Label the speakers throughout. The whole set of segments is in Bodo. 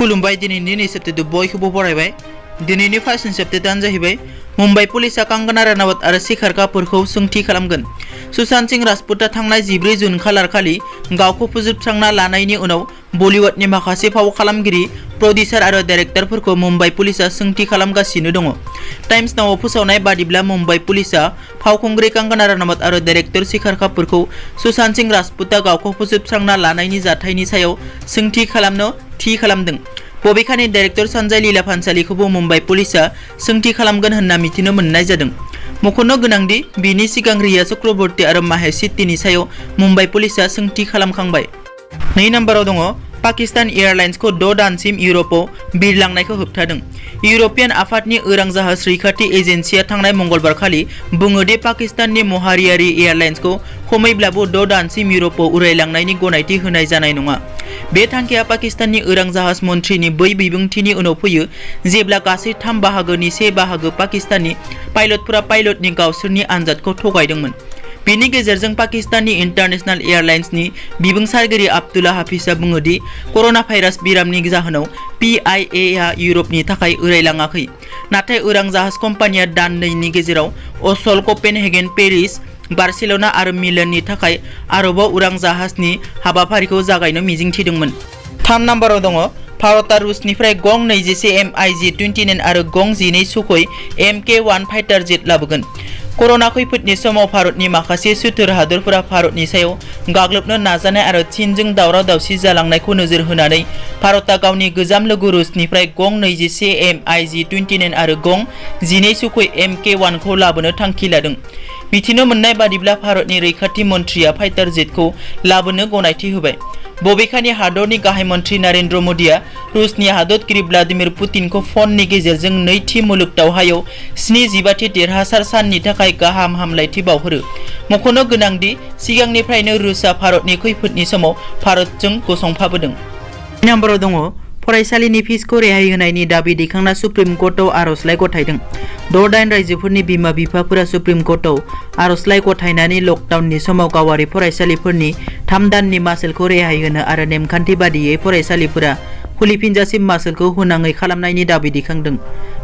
Speaker 1: खुलुमबाय दिनैनि निसेप्तेदो बयखौबो बरायबाय दिनैनि फार्स्ट सेप्तेदानो जाहैबाय मुंबाई पुलिसा कंगना रानावत आरो शेखर कापुरखौ सोंथि खालामगोन। सुशांत सिंह राजपुतआ थांनाय 14 जुन खालार खालि गावखौ फोजोबस्रांना लानायनि उनाव बलिउडनि माखासे फाव खालामगिरि प्रडिउसार आरो डाइरेक्टरफोरखौ मुंबाई पुलिसा सोंथि खालामगासिनो दङ। टाइम्स नावआव फोसावनाय बादिब्ला मुंबाई पुलिसा फावखुंग्रि कंगना रानावत आरो डाइरेक्टर शेखर कापुरखौ सुशांत सिंह राजपुतआ गावखौ फोजोबस्रांना लानायनि जाथायनि सायाव सोंथि खालामनो थि खालामदों। बबेखानि डाइरेक्टर सन्जय लीला भान्सालीखौबो मुंबाई पुलिसा सोंथि खालामगोन होनना मिथिनो मोननाय जादों। मख'नो गोनांदि बिनि सिगां रिया चक्रवर्ती आरो महेश शेट्टीनि सायाव मुंबाई पुलिसा सोंथि खालामखांबाय। 2 नम्बराव दङ पाकिस्तान एयारलाइन्सखौ 6 दानसिम इउर'पआव बिरलांनायखौ होबथादों। इउर'पियान आफादनि उरां जाहाज रैखाथि एजेन्सिया थांनाय मंगलबार खालि बुङो दि पाकिस्ताननि माहारियारि एयारलाइन्सखौ खमैब्लाबो 6 दानसिम इउर'पआव उरायलांनायनि गनायथि होनाय जानाय नङा। बे थांखिया पाकिस्ताननि उरां जाहाज मन्थ्रिनि बै बिबुंथिनि उनाव फैयो जेब्ला गासै 3 बाहागोनि 1 बाहागो पाकिस्तानी पाइलटफोरा पाइलटनि गावसोरनि आनजादखौ थगायदोंमोन। बेनि गेजेरजों पाकिस्ताननि इन्टारनेशनल एयारलाइन्सनि बिबुंसारगिरि आब्दुल्ला हाफिजआ बुङो दि कर'ना भाइरास बेरामनि जाहोनाव PIA इउर'पनि थाखाय उरायलाङाखै। नाथाय उरां जाहाज कम्पानिया दान 2नि गेजेराव असल, क'पेनहेगेन, पेरिस, बार्सिल'ना आरो मिलाननि थाखाय आरोबाव उरां जाहाजनि हाबाफारिखौ जागायनो मिजिंथिदोंमोन। 3 नम्बराव दङ भारतआ रुसनिफ्राय गं 21 MiG-29 आरो गं 12 सुख'ई Mk-1 फाइटार जेट लाबोगोन। कर'ना खैफोदनि समाव भारतनि माखासे सुथुर हादोरफोरा भारतनि सायाव गाग्लोबनो नाजानाय आरो चीनजों दावराव-दावसि जालांनायखौ नोजोर होनानै भारतआ गावनि गोजाम लोगो रुसनिफ्राय गं 21 MiG-29 आरो गं 12 सुख'ई Mk-1 खौ लाबोनो थांखि लादों। मिथिनो मोननाय बादिब्ला भारतनि रैखाथि मन्थ्रिया फाइटार जेटखौ लाबोनो गनायथि होबाय। बबेखानि हादरनि गाहाय मन्थ्रि नरेन्द्र मोदीआ रुसनि हादरगिरि व्लादिमिर पुतिनखौ फननि गेजेरजों नैथि मुलुग दावहायाव 75थि देरहासार साननि थाखाय गाहाम हामलायथि बावहरो। मख'नो गोनांदि सिगांनिफ्रायनो रुसआ भारतनि खैफोदनि समाव भारतजों गसंफाबोदों। 2 नम्बराव दङ फरायसालिनि फिसखौ रेहाय होनायनि दाबि दैखांना सुप्रिम कर्टआव आर'जलाइ गथायदों। 6-8 रायजोफोरनि बिमा-बिफाफोरा सुप्रिम कर्टआव आर'जलाइ गथायनानै लकडाउननि समाव गावारि फरायसालिफोरनि 3 दाननि मासुलखौ रेहाय होनो आरो नेमखान्थि बादियै फरायसालिफोरा खुलिफिनजासिम मासुलखौ होनाङै खालामनायनि दाबि दैखांदों।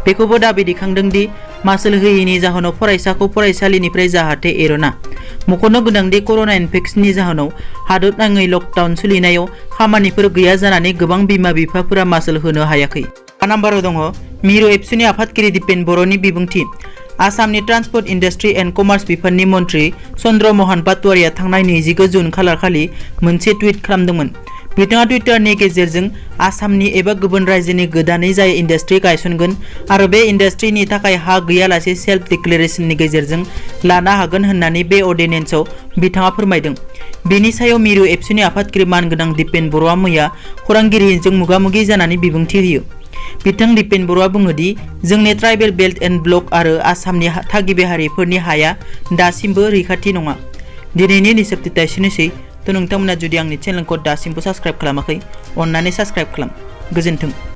Speaker 1: बेखौबो दाबि दैखांदों दि मासुल होयैनि जाहोनाव फरायसाखौ फरायसालिनिफ्राय जाहाथे एर'ना। मख'नो गोनांदि कर'ना इनफेक्सननि जाहोनाव हादरनाङै लकडाउन सोलिनायाव खामानिफोर गैया जानानै गोबां बिमा-बिफाफोरा मासुल होनो हायाखै। 3 नम्बराव दङ मिरु एबसुनि आफादगिरि दिपेन बर'नि बिबुंथि। आसामनि ट्रान्सपर्ट इन्डास्ट्रि एन्ड कमार्स बिफाननि मन्थ्रि चन्द्र महन पाटवारिया थांनाय 29 जुन खालार खालि मोनसे टुइट खालामदोंमोन। बिथाङा टुइटारनि गेजेरजों आसामनि एबा गुबुन रायजोनि गोदानै जाय इन्डास्ट्रि गायसनगोन आरो बे इन्डास्ट्रिनि थाखाय हा गैयालासे सेल्फ डिक्लेरेशननि गेजेरजों लानो हागोन होननानै बे अर्डिनेन्सआव बिथाङा फोरमायदों। बेनि सायाव मिरु एबसुनि आफादगिरि मानगोनां दिपेन बर'आ मैया खौरांगिरिजों मोगा-मोगि जानानै बिबुंथि होयो। बिथां दिपेन बर'आ बुङो दि जोंनि ट्राइबेल बेल्ट एन्ड ब्लक आरो आसामनि थागिबि हारिफोरनि हाया दासिमबो रैखाथि नङा। दिनैनि निसेप्तेदा एसेनोसै। नोंथांमोना जुदि आंनि चेनेलखौ दासिमबो साबस्क्राइब खालामाखै अन्नानै साबस्क्राइब खालाम। गोजोन्थों।